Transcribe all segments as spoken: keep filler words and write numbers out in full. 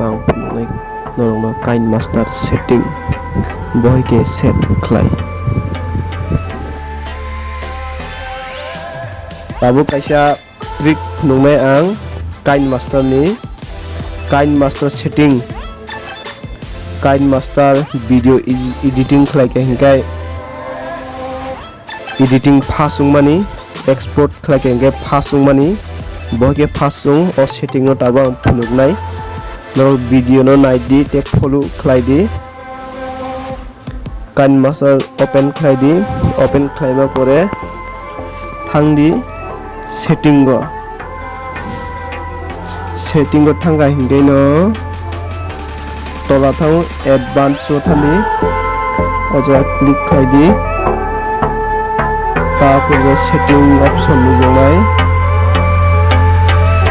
Ang phunuknai norokno KineMaster setting bohai khe set khlai. Tabuk kaisa trick phunuknai ang KineMaster ni, KineMaster setting, KineMaster video ed-, editing khlai khe hinkhe editing fast wngmani, export khlai khe hinkhe fast wngmani, bohai khe fast wng o setting no tabuk ang phunuknai. Norok video no naidi tei follow khlai di. KineMaster open khlai di, open khlaima pore thang di setting o. Setting o thangkha hinkhe no tola thango advance o thang di, o jaga click khlai di. Tapore setting option nukjaknai.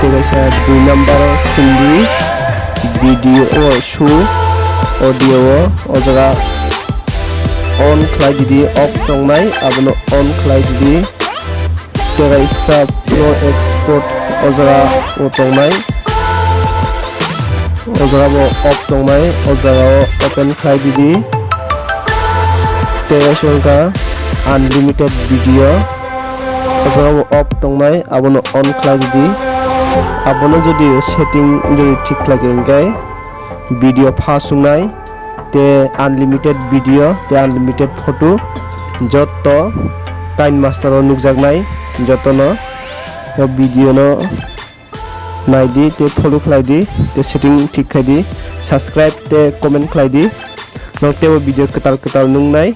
Tei kaisa dui number o sindi video o show audio o, o jaga on khlai didi, off tongnai abono on khlai didi. Tei kaisa pro export o jaga o tongnai, o jaga bo off tongnai, o jaga o open khlai didi. Tei kaisa wngkha unlimited video, o jaga bo off tongnai, abono on khlai didi. Abono jodi setting jodi thik khlai khe hinkhe video fast wngnai, tei unlimited video, tei unlimited photo, jotto KineMaster o nukjaknai, jotono o video no naidi, tei follow khlai di, tei setting thik khai di, subscribe tei comment khlai di. Norok teibo video kwtal kwtal nuknai.